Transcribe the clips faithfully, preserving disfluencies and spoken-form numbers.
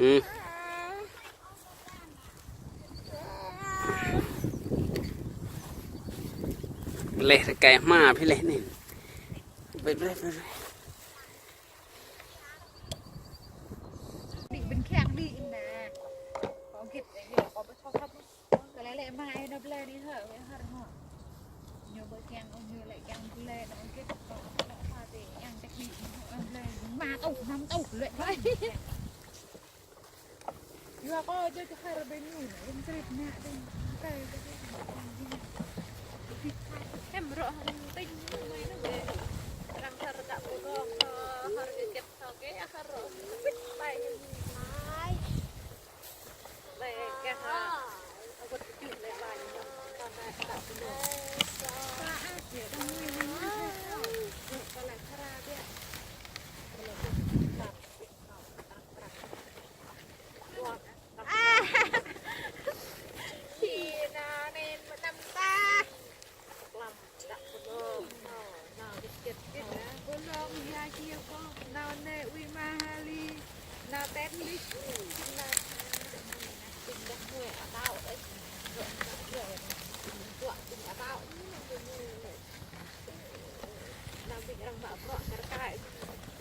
Leh rơkai hma phi leh anai. Bĕ, bĕ, bĕ, bĕ. Đi bên kia đi nè. Có gịt để hiểu có bớt thao thấp. Kơ lĕ lĕ mai nao blơi anai hă, wĕ hă hă. Ñu ƀơi kiăng, ñu lĕ kiăng blơi, nao git, nao lĕ pha tê, yang ček đi, nao blơi, ma tŭ, năm tŭ, lĕ blơi. Yua kơ jơ̆ čơhar ƀing ñu, yang trip nă, ƀing kai, ƀing kai. Hem rŏ hăng tĭng ñu mai nă ƀing. Arăng hơr dă pơdong, hơr jơkĕt, hơr kơ, hơr rŏ. Pit pai ñu. Hai.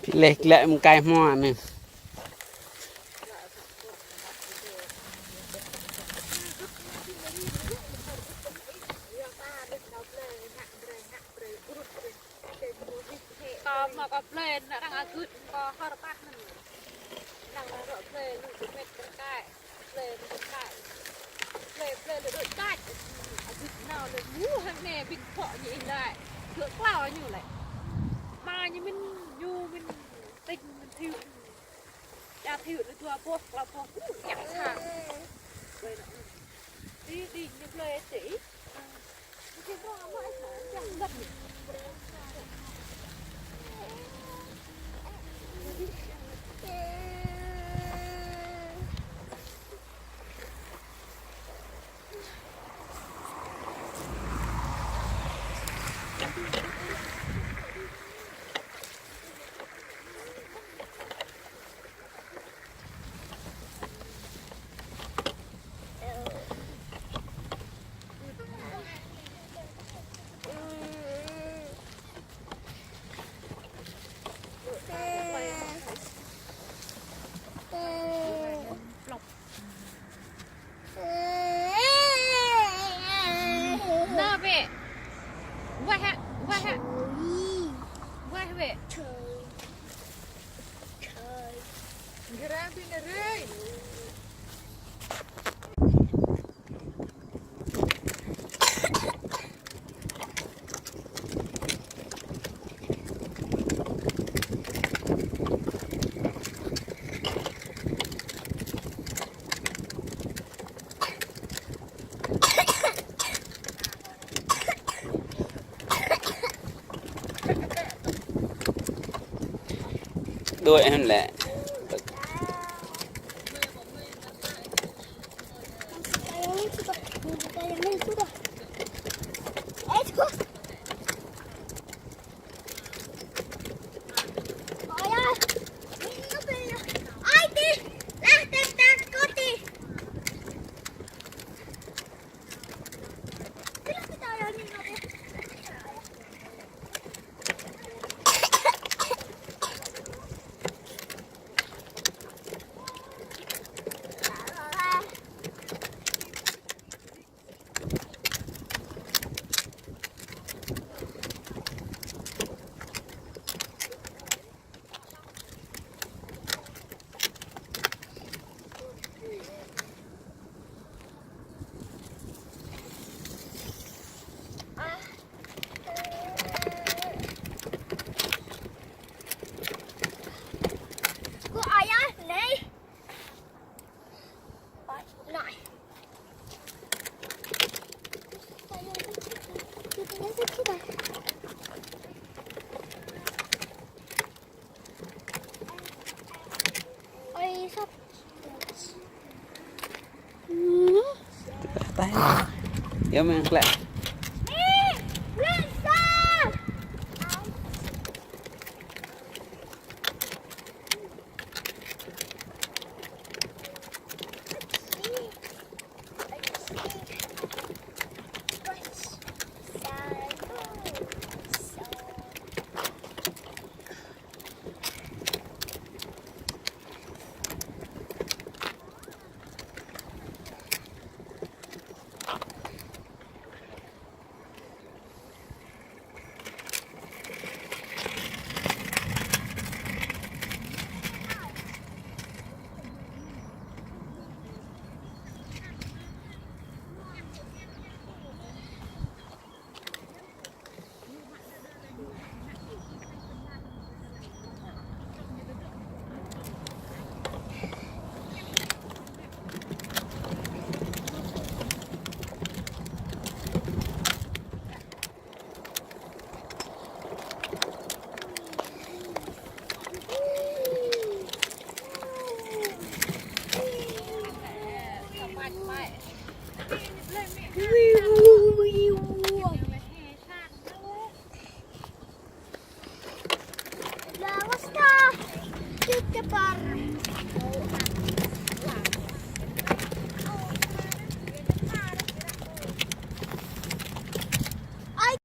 Phi leh glaĭ mơkai hmua anai. Kơ hmâo kơ blơi, nă arăng agưt kơ hơr pah anŭn. Năng nă rŏ blơi, lu dua met kơ kai. Blơi, blơi, blơi, blơi, blơi, blơi, blơi, blơi. Agit nao lĕ, mu hăng ne, ƀing pŏk ñu ih lĕ. Gơ̆ klao ñu lĕ. Ma ñu mĭn, ñu mĭn, tĭng mĭn thiu. Ča thiu lĕ dua boh, klao boh, uh, yang sa. Blơi nă. Đi, đi, ñu blơi tê. Nă bĕ. Wah hă, wah hă. Wah bĕ. Gơra bĕ nă rơi. Đuaĭ hăn lĕ. Ôi, sắp. Tah. Yơh, mơ̆ng klĕ.